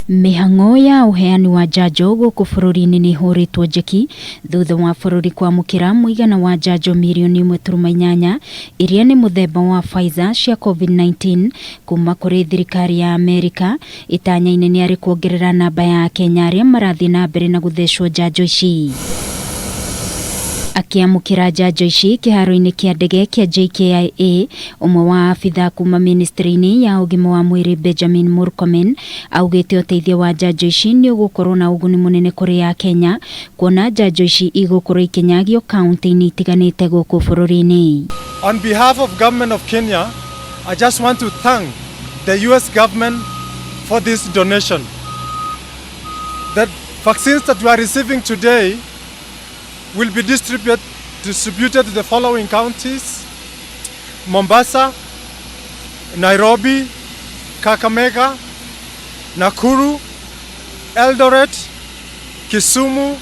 Mĩhang'o ya ũheani wa njanjo gũkũ bũrũri-inĩ nĩ ĩhũrĩtwo njeki thutha wa bũrũri kwamũkĩra mũigana wa njanjo mirioni 1.8 iria nĩ mũthemba wa Pfizer cia COVID-19 kuma kũrĩ thirikari ya Amerika. Itanya inene arĩ kuongerera namba ya Akenya arĩa marathiĩ na mbere na gũthecwo njanjo ici. Akĩamũkĩra njanjo ici kĩharo-inĩ kĩa ndege kĩa JKIA, ũmwe wa abithaa kuma ministry-inĩ ya ũgima wa mwĩrĩ Benjamin Murkomen augĩte ũteithio wa njanjo ici nĩ ũgũkorwo na ũguni mũnene kũrĩ Akenya kuona njanjo ici igũkorwo ikĩnyagio kaunti-inĩ itiganĩte gũkũ bũrũri-inĩ. On behalf of government of Kenya, I just want to thank the US government for this donation. The vaccines that we are receiving today will be distributed to the following counties: Mombasa, Nairobi, Kakamega, Nakuru, Eldoret, Kisumu,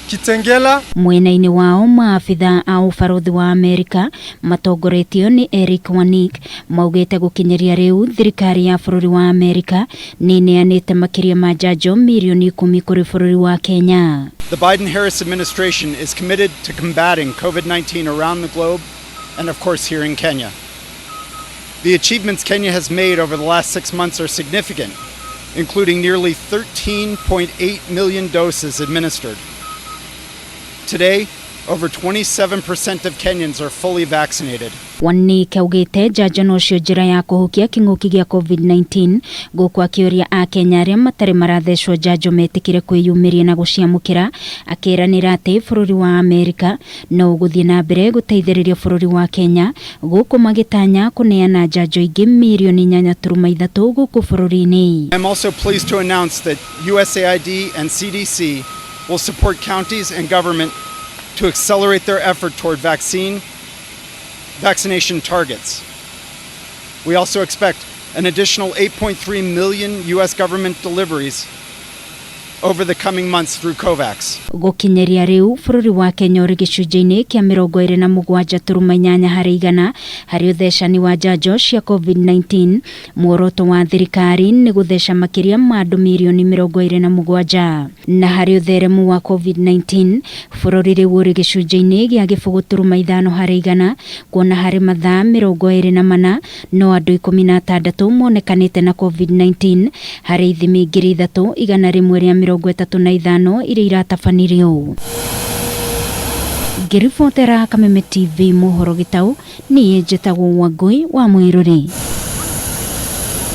Kitengela. Mwena-inĩ wao, maabitha a ũbarũthi wa Amerika matongoretio nĩ Eric Wanik maugĩte gũkinyĩria rĩu thirikari ya bũrũri wa Amerika nĩ ĩneanĩte makĩria ma njanjo mirioni 10 kũrĩ bũrũri wa Kenya. The Biden-Harris administration is committed to combating COVID-19 around the globe and, of course, here in Kenya. The achievements Kenya has made over the last 6 months are significant, including nearly 13.8 million doses administered. Today, over 27% of Kenyans are fully vaccinated. Wanik augĩte njanjo nocio njĩra ya kũhukia kĩng'ũki gĩa COVID-19, gũkũ akĩũria Akenya arĩa matarĩ marathecwo njanjo metĩkĩre kwĩyumĩria na gũciamũkĩra, akĩranĩra atĩ bũrũri wa Amerika no ũgũthiĩ na mbere gũteithĩrĩria bũrũri wa Kenya, gũkũ magĩtanya kũneana njanjo ingĩ mirioni 8.3 gũkũ bũrũri-inĩ. I'm also pleased to announce that USAID and CDC will support counties and government to accelerate their effort toward vaccination targets. We also expect an additional 8.3 million U.S. government deliveries over the coming months through COVAX. Gũkinyĩria rĩu, bũrũri wa Kenya ũrĩ gĩcunjĩ-inĩ kĩa 27.8 harĩ igana harĩ ũthecani wa njanjo cia COVID-19. Muoroto wa thirikari nĩ gũtheca makĩria ma andũ mirioni 27. Na harĩ ũtheremu wa COVID-19, bũrũri rĩu ũrĩ gĩcunjĩ-inĩ gĩa 0.5 harĩ igana, kuona harĩ mathaa 24 no andũ 16 monekanĩte na COVID-19 harĩ ithimi 3135 iria iratabanirio. Ngĩribotera Kameme TV mohoro gĩtaũ, niĩ njĩtagwo Wangũi wa Mwĩrũri.